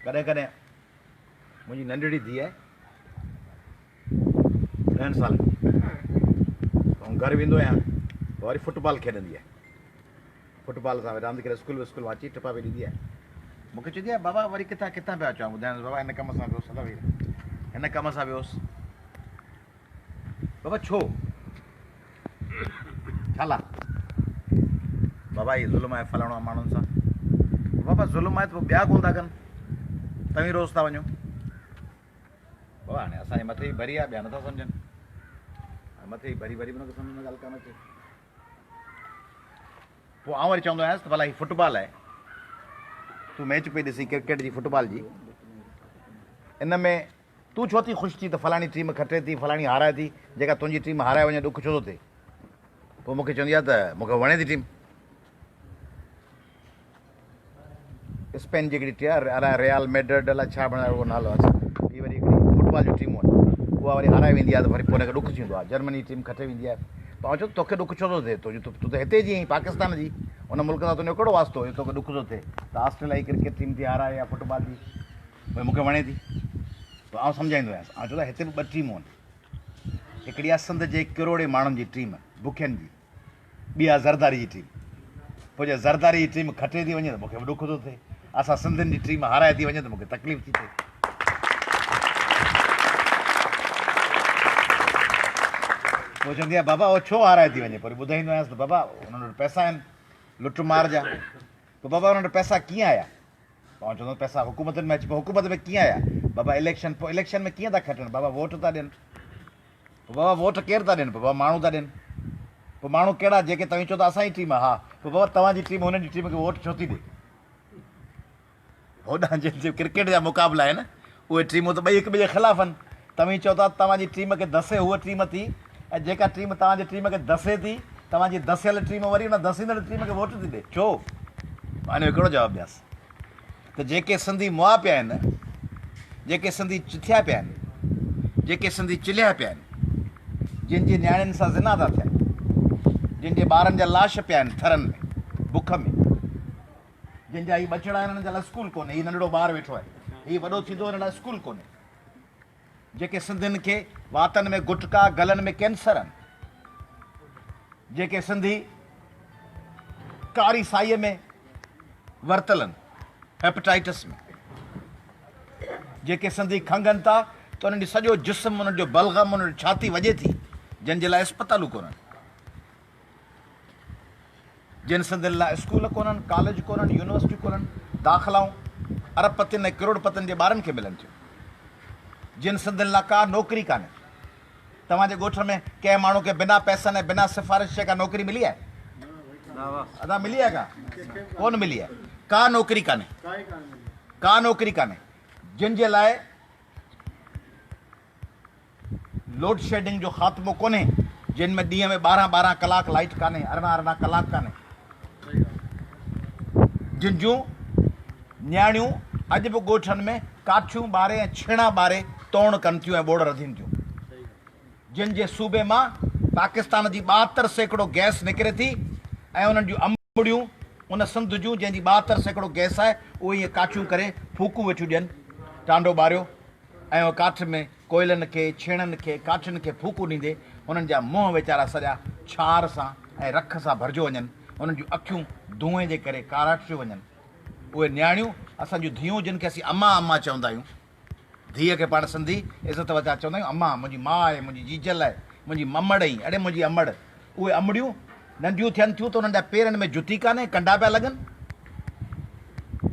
ڪڏهن ڪڏهن منهنجي ننڍڙي ڌيء آهي ڏهن سالن جي آئون گهر ويندو آهيان وري فٽبال کيڏندي آهي فٽبال سان راند کيڏي اسڪول وسڪول مان اچي ٽپا پئي ڏيندي آهي مونکي چوندي آهي بابا وري ڪٿان ڪٿان پيا اچو ٻڌايانس بابا هن ڪم سان ويوس هن ڪم سان ويوس بابا ڇو؟ ڇا لا؟ بابا هي ظلم آهي فلاڻو آهي ماڻهن سان. بابا ظلم آهي ته پوء ٻيا ڪونه ٿا ڪن. توهين روز ٿا وڃو. بابا هاڻي اسان جي مٿي ئي ڀري آهي ٻيا نٿا سمجهن. مٿي ئي ڀري ڀري به نٿو سمجهه ۾ ڳالهه ڪانه اچي. پوء آئون وري چوندو آهيانس ته ڀلا هي فٽبال آهي تون ميچ پئي ڏسين ڪرڪيٽ جي فٽبال جي ان ۾ تون ڇو ٿي خوش ٿي ته فلاڻي ٽيم کٽي ٿي، فلاڻي هارائي ٿي، جيڪا تنهنجي ٽيم هارائي وڃي ڏک ڇو ٿو ٿئي؟ پوء مون کي چوندي آهي ته مون کي وڻي ٿي ٽيم. اسپين جي هڪڙي ٽيم آهي الائي ريال ميڊرڊ الائي ڇا بڻايو اهو نالو آهي ٻي وري هڪڙي فٽبال جون ٽيمون آهن اها وري هارائي ويندي آهي ته وري پوء هن کي ڏک ٿيندو آهي جرمني جي ٽيم کٽي ويندي آهي پوء آئون چوان توکي ڏک ڇو ٿو ٿئي تون ته هتي جي آهين پاڪستان جي ان ملڪ سان تنهنجو ڪهڙو واسطو جو توکي ڏک ٿو ٿئي ته آسٽريليا جي ڪرڪيٽ ٽيم ٿي هارائي يا فٽبال جي ڀئي مون کي وڻي ٿي پوء آئون سمجهائيندو آهيانس آئون چوندو آهيان هتي به ٻه ٽيمون آهن هڪڙي آهي سنڌ جي ڪروڙين ماڻهن جي ٽيم بکين جي ٻي آهي زرداري جي ٽيم پوء جي زرداري جي ٽيم کٽي ٿي وڃي ته مون کي به ڏک ٿو ٿئي اسان سنڌين جي ٽيم هارائي ٿي وڃي ته مون کي تڪليف ٿي ٿئي پوء چوندي آهي بابا اهو ڇو هارائي ٿي وڃي پوء ٻڌائيندو آهيانس ته بابا انهن وٽ پئسا آهن لٽ مار جا پوء بابا انهن وٽ پئسا ڪيئن آيا پوء آئون چوندو پئسا حڪومتن ۾ اچي پوء حڪومت ۾ ڪيئن آيا بابا اليڪشن پوء اليڪشن ۾ ڪيئن ٿا کٽن بابا ووٽ ٿا ڏين پوء بابا ووٽ ڪير ٿا ڏين پوء بابا ماڻهو ٿا ڏين پوء ماڻهو ڪهڙا جيڪي توهين چئو ٿا اسان جي ٽيم آ ها پوء بابا توهان جي ٽيم هنن جي ٽيم کي ووٽ ڇو ٿي ڏي هوڏانهن جن جي ڪرڪيٽ جا مقابلا آهن اهي ٽيمون ته ٻئي هڪ ٻئي جي خلاف آهن توهين چئو ٿا توهان جي ٽيم کي دسي هوء ٽيم ٿي ۽ جيڪا ٽيم توهان جي ٽيم کي دسي ٿي، توهان جي دسيل ٽيم وري ان دسيندڙ ٽيم کي ووٽ ٿي ڏي. ڇو؟ مان ان جو ڪهڙو جواب ڏيانس ته جيڪي سنڌي مئا پيا آهن، جيڪي سنڌي چٿيا پيا آهن، جيڪي سنڌي چليا پيا آهن، جن جي نياڻين سان زنا ٿا ٿين، جن جي ٻارن جا لاش پيا آهن ٿرن ۾ بک ۾، جن جا هي ٻچڙا آهن انهن جا لاء اسڪول ڪونهي، هي ننڍڙو ٻار ويٺو آهي، هي وڏو ٿيندو ان لاء اسڪول ڪونهي. جيڪي سنڌين کي واتن ۾ گٽڪا، گلن ۾ ڪينسر آهن. جيڪي سنڌي ڪاري سائيء ۾ ورتل آهن، هيپاٽائٽس ۾. جيڪي سنڌي کنگهن ٿا ته انهن جو سڄو جسم، انهن جو بلغم، انهن جي ڇاتي وڄي ٿي، جن جي لاء اسپتالون ڪونهن. جن سنڌين لاء اسڪول ڪونهن، ڪاليج ڪونهن، يونيورسٽيون ڪونهن، داخلائون ارب پتين ۽ ڪروڙ پتين جي ٻارن کي ملن ٿيون. جن سنڌين لاء ڪا نوڪري ڪانهي. توهان جي ڳوٺ ۾ ڪنهن ماڻهو کي بنا پئسن ۽ بنا سفارش جي ڪا نوڪري ملي آهي؟ ادا ملي آهي ڪا؟ ڪونه ملي آهي. ڪا نوڪري ڪانهي. ڪا نوڪري ڪانهي. جن جي لاء لوڊشيڊنگ جو خاتمو ڪونهي، جن ۾ ڏينهن ۾ 12 ٻارهن ڪلاڪ لائيٽ ڪانهي، 18 18 ڪلاڪ ڪانهي، جن جون نياڻيون اڄ به ڳوٺن ۾ ڪاٺيون ٻاري ۽ ڇيڻا ٻاري توڻ ڪن ٿيون ۽ ٻوڙ رڌين ٿيون، جن جي صوبي مان پاڪستان جي 72% گئس نڪري ٿي ۽ انهن جون امڙيون ان سنڌ جون جنهن جي 72% گئس آهي اهي ائين ڪاٺيون ڪري ڦوڪون ويٺيون ڏين، ٽانڊو ٻاريو ۽ اهي ڪاٺ ۾ ڪوئلن کي، ڇيڻن کي، ڪاٺين کي ڦوڪون ڏيندي هنن جا منهن ويچارا سڄا ڇار سان ۽ رک سان ڀرجيو وڃن، هنن جون اکيون دونهين جي ڪري ڪاراٽجيو وڃن. اهي نياڻيون، اسان جون ڌيئون جن کي اسين اما اما چوندا آهيون، ڌيء کي پاڻ سنڌي عزت وچان چوندا آهيون اما، منهنجي ماء آهي، منهنجي جيجل آهي، منهنجي ممڙ ائين، اڙي منهنجي امڙ. اهي امڙيون ننڍيون ٿين ٿيون ته انهن جا پيرن ۾ جتي ڪانهي، ڪنڊا پيا لڳن.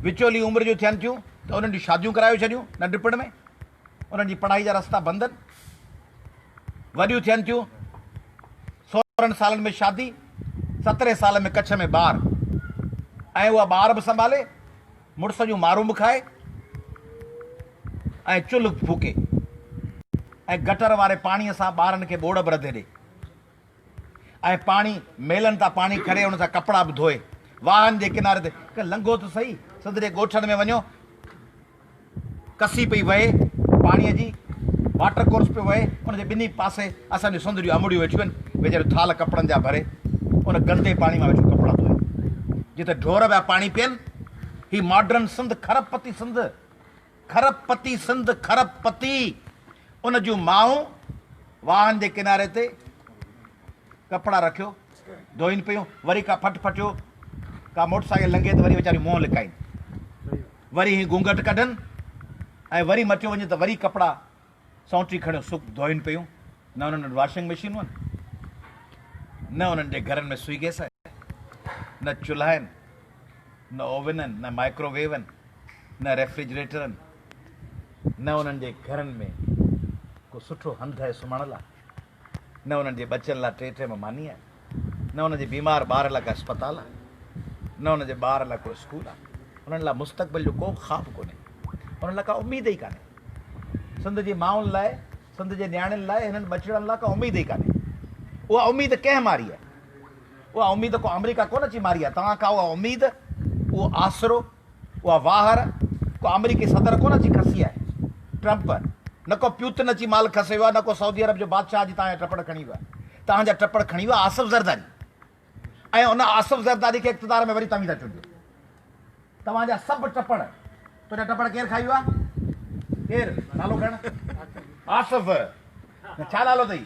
وچولي عمر جون ٿين ٿيون ته انهن جون شاديون ڪرايو ڇڏيون ننڍپڻ ۾. انهن جي پڙهائي جا رستا بند آهن. وڏيون ٿين ٿيون، 16 سالن ۾ شادي، سترهين سال ۾ ڪڇ ۾ ٻار ۽ اها ٻار به سنڀالي، مڙس جون مارون به کائي ۽ چلهه به ڦوڪي ۽ گٽر واري پاڻيء سان ٻارن کي ٻوڙ به رڌي ڏي ۽ پاڻي ميلن تان پاڻي کري ان سان ڪپڙا به ڌوئي. واهن جي ڪناري تي لنگهو ته سهي، سنڌ جي ڳوٺن ۾ وڃو، ڪسي پئي وهي، پاڻيء جي واٽر ڪورس پيو وهي، ان جي ٻنهي پاسي اسان جون سنڌ جون امڙيون ويٺيون آهن، ويچاريون ٿالهه ڪپڙن جا ڀري ان گندي پاڻي مان ويٺيون ڪپڙا ڌوئن، جتي ڍور پيا پاڻي پين. هي ماڊرن سنڌ، کرب پتي سنڌ. کرب پتي سنڌ کرب پتي ان جون مائون واهن جي ڪناري تي ڪپڙا رکيو ڌوئين پيون وري ڪا ڦٽ ڦٽيو ڪا موٽر سائيڪل لنگهي ته وري ويچاريون منهن لڪائين وري هي گونگهٽ ڪڍن ۽ وري مٽيو وڃي ته وري ڪپڙا سونٽي کڻيو سڪ ڌوئين پيون نه انهن وٽ واشنگ مشينون آهن نه انهن جي گهرن ۾ سوئي گئس آهي نه چلها آهن نه اوون آهن نه مائڪرو ويو آهن نه ريفريجريٽر آهن نه انهن جي گهرن ۾ ڪو سٺو هنڌ آهي سمهڻ لاء نه انهن جي ٻچن لاء ٽي ٽيم ماني آهي، نه انهن جي بيمار ٻار لاء ڪا اسپتال آهي، نه انهن جي ٻار لاء ڪو اسڪول آهي. انهن لاء مستقبل جو ڪو به خواب ڪونهي. انهن لاء ڪا اميد ئي ڪانهي. سنڌ جي مائن لاء، سنڌ جي نياڻين لاء، هنن ٻچڙن لاء ڪا اميد ئي ڪانهي. اها اميد ڪنهن ماري آهي؟ اها اميد ڪو آمريڪا ڪونه اچي ماري آهي. توهان کان اها اميد، اهو آسرو، اها واهر ڪو آمريڪي صدر ڪونه اچي کسي آهي، ٽرمپ، نه ڪو پيوتن اچي مال کسي ويو آهي، نه ڪو سعودي عرب جو بادشاهه اچي توهان جا ٽپڙ کڻي ويو آهي. توهان جا ٽپڙ کڻي ويو آهي آصف زرداري ۽ ان آصف زرداري کي اقتدار ۾ وري توهين ٿا چونڊيو. توهان جا سڀ ٽپڙ، تنهنجا ٽپڙ ڪير کائي ويو آهي؟ ڪير؟ نالو کڻ. آصف. نه ڇا نالو اٿئي؟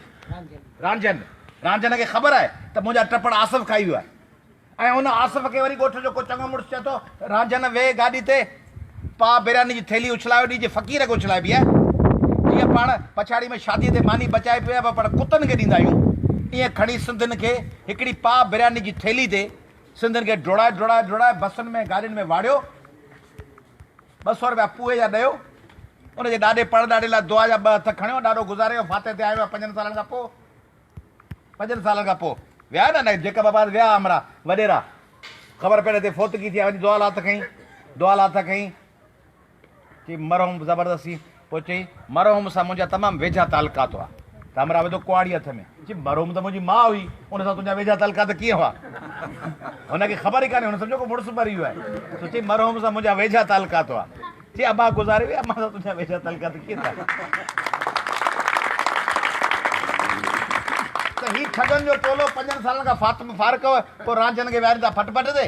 رانجهن. رانجهن کي خبر آهي ته منهنجا ٽپڙ آصف کائي ويو آهي. ۽ ان آصف کي وري ڳوٺ جو ڪو چڱو مڙس چئي ٿو، رانجهن ويهه گاڏي تي، پاء برياني جي ٿيلهي اڇلايو ڏي جي فقير کي اڇلائبي آهي. جيئن پاڻ پڇاڙي ۾ شاديء تي ماني بچائي پيو آهي پر ڪتن کي ڏيندا آهيون، ايئن کڻي سنڌين کي هڪڙي پاء برياني جي ٿيلهي تي سنڌين کي ڊوڙائي ڊوڙائي ڊوڙائي بسن ۾ گاڏين ۾ واڙيو، 200 رپيا پوئي جا ڏيو، ان جي ڏاڏي پڙ ڏاڏي لاء دعا جا ٻه هٿ کڻيو، ڏاڏو گذاري ويو، فاتح تي آيو آهي پنجن سالن کان پوء. پنجن سالن کان پوء ويا نه نه جيڪب آباد ويا همراهه وڏيرا خبر پئي هتي فوتگي ٿي آهي وڃي دعا لاء هٿ کنئي دعا لاء هٿ کنئي چي مرحوم زبردستي پوء چئي مرحوم سان منهنجا تمام ويجها تعلقات هئا ته همراهه وڌو ڪهاڙي هٿ ۾ چي مرحوم ته منهنجي ماء هئي ان سان تنهنجا ويجها تعلقات ڪيئن هئا هن کي خبر ئي ڪانهي هن سمجهيو ڪو مڙس مري ويو آهي سو چي مرحوم سان منهنجا ويجها تعلقات هئا چي ابا گذاري ويا مان سان تنهنجا ويجها تعلقات ڪيئن ٿيا ته هي ٺڳن جو ٽولو پنجن سالن کان فاطمه فارق پوء رانجهن کي ويهارين ٿا ڦٽ ڦٽ تي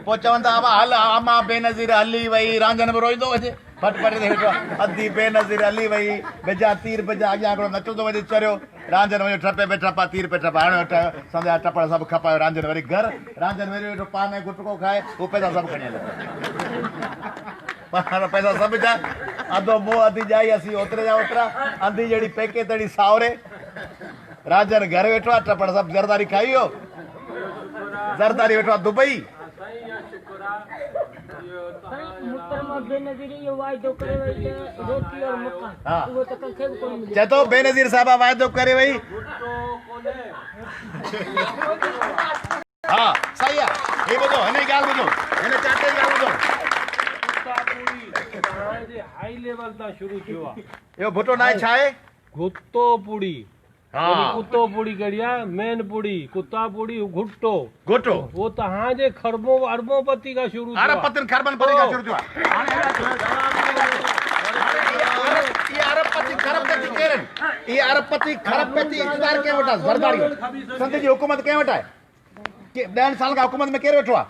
پوء چون ٿا ابا هل اما بينظير هلي وئي رانجهن به روئيندو وڃي ڦٽ ڦٽ تي ويٺو ادي بينظير هلي وئي بجا تير بجا اڳيان هڪڙو نچندو وڃي چريو رانجهن وڃي ٺپي پي ٺپا تير پي ٺپا هڻيو ٺهيو سنديا ٽپڙ سڀ کپايو رانجهن وري گهر رانجهن وري ويٺو پان ۽ گٽڪو کائي هو پئسا سڀ کڻي هليو پاڻ پئسا سڀ ڇا اڌو منهن اڌي ڄائي اسين اوتري جا اوترا انڌي جهڙي پيڪي تهڙي ساوري راجن گهر ويٺو آ ٽپڙ سڀ زرداري کائي ويو زرداري ويٺو آ دبئي چئي ٿو بينظير صاحبه واعدو ڪري وئي ها صحيح آ هي ٻڌو هن جي ڳالهه ٻڌو هن چاچي جي ڳالهه ٻڌو. ڪتا پوري توهان جي هائي ليول تان شروع ٿيو آ. اهو ڀٽو ناهي ڇا آهي؟ گهتو پوڙي يعني ڪتو پوڙي ڪهڙي آ مين پوڙي ڪتا پوڙي گهٽو گهٽو اهو توهان جي کربون اربون پتي کان شروع ٿيو آ. ارب پتين کربن پتي کان شروع ٿيو آ. هاڻي اهي ارب پتي کرب پتي ڪير آهن؟ اهي ارب پتي کرب پتي اقتدار ڪنهن وٽ آ؟ زرداري وٽ. سنڌ جي حڪومت ڪنهن وٽ آهي؟ ڏهن سالن کان حڪومت ۾ ڪير ويٺو آ؟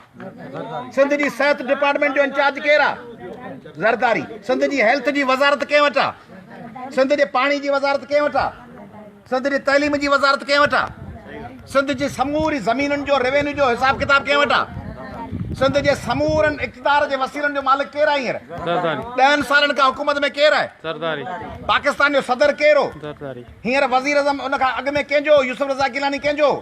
سنڌ جي صحت ڊپارٽمينٽ جو انچارج ڪير آ؟ زرداري. سنڌ جي هيلٿ جي وزارت ڪنهن وٽ آ؟ سنڌ جي پاڻي جي وزارت ڪنهن وٽ آ؟ سنڌ جي تعليم جي وزارت ڪنهن وٽ آ؟ سنڌ جي سموري زمينن جو روينيو جو حساب ڪتاب ڪنهن وٽ آ؟ سنڌ جي سمورن اقتدار جي وسيلن جو مالڪ ڪير آ هينئر؟ ڏهن سالن کان حڪومت ۾ ڪير آهي؟ پاڪستان جو صدر ڪير هو؟ هينئر وزيراعظم ان کان اڳ ۾ ڪنهن جو هو؟ يوسف رضا گيلاني ڪنهن جو هو؟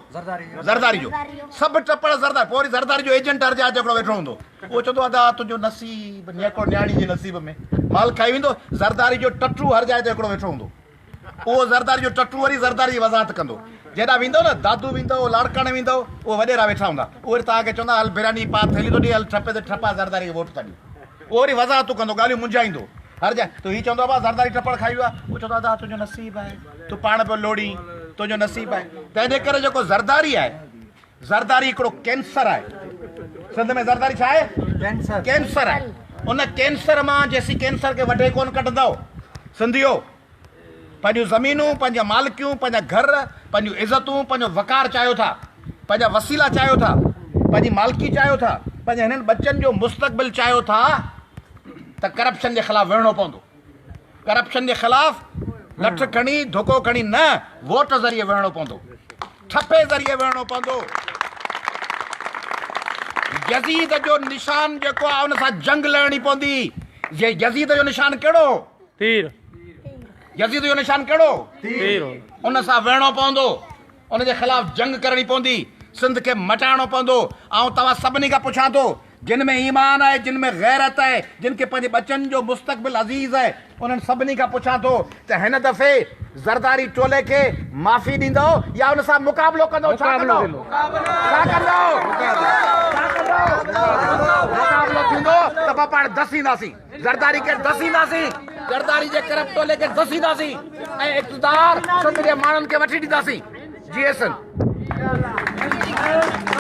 زرداري جو. سڀ ٽپڙ زرداري پوء وري زرداري جو ايجنٽ هر جاء تي هڪڙو ويٺو هوندو اهو چوندو ادا تنهنجو نصيب نيڪو نياڻي جي نصيب ۾ مال کائي ويندو زرداري جو ٽٽو هر جاء تي هڪڙو ويٺو هوندو اهو زرداري جو ٽٽو وري زرداري جي وضاحت ڪندو جيڏانهن ويندو نه دادو ويندو لاڙڪاڻي ويندو اهي وڏيرا ويٺا هوندا اهي وري توهان کي چوندا هل برياني پاء ٿيلهي ٿو ڏي هل ٺپي تي ٺپا زرداري کي ووٽ ٿا ڏيون اهو وري وضاحتون ڪندو، ڳالهيون منجهائيندو. هر جاء ته هي چوندو ابا زرداري ٽپڙ کائي ويو آهي. هو چوندو ادا تنهنجو نصيب آهي، تون پاڻ پيو لوڙين، تنهنجو نصيب آهي. تنهن جي ڪري جيڪو زرداري آهي، زرداري هڪڙو ڪينسر آهي. سنڌ ۾ زرداري ڇا آهي؟ ڪينسر آهي. ان ڪينسر مان جيسين ڪينسر کي وڍي ڪونه ڪڍندؤ سنڌيو، پنهنجون زمينون، پنهنجا مالڪيون، پنهنجا گهر، پنهنجون عزتون، پنهنجو وقار چاهيو ٿا، پنهنجا وسيلا چاهيو ٿا، پنهنجي مالڪي چاهيو ٿا، پنهنجي هنن ٻچن جو مستقبل چاهيو ٿا ته ڪرپشن جي خلاف وڙهڻو پوندو. ڪرپشن جي خلاف لٺ کڻي ڌڪو کڻي نه، ووٽ ذريعي وڙهڻو پوندو، ٺپي ذريعي وڙهڻو پوندو. يزيد جو نشان جيڪو آهي ان سان جنگ لڙڻي پوندي. يزيد جو نشان ڪهڙو هو؟ تير. يزيد جو نشان ڪهڙو هو؟ تير. ان سان وڙهڻو پوندو، ان جي خلاف جنگ ڪرڻي پوندي، سنڌ کي مٽائڻو پوندو. آئون توهان سڀني کان پڇان ٿو، جن ۾ ايمان آهي، جن ۾ غيرت آهي، جن کي پنهنجي ٻچن جو مستقبل عزيز آهي، انهن سڀني کان پڇان ٿو ته هن دفعي زرداري ٽولي کي معافي ڏيندؤ يا ان سان مقابلو ڪندؤ؟ ڇا ڪندؤ؟ ڇا ڪندؤ؟ ڇا ڪندؤ؟ مقابلو ٿيندو ته پوء پاڻ دسينداسين، زرداري کي دسينداسين، زرداري جي ڪرپٽ ٽولي کي دسينداسين ۽ اقتدار سنڌ جي ماڻهن کي وٺي ڏينداسين. جيئي سنڌ.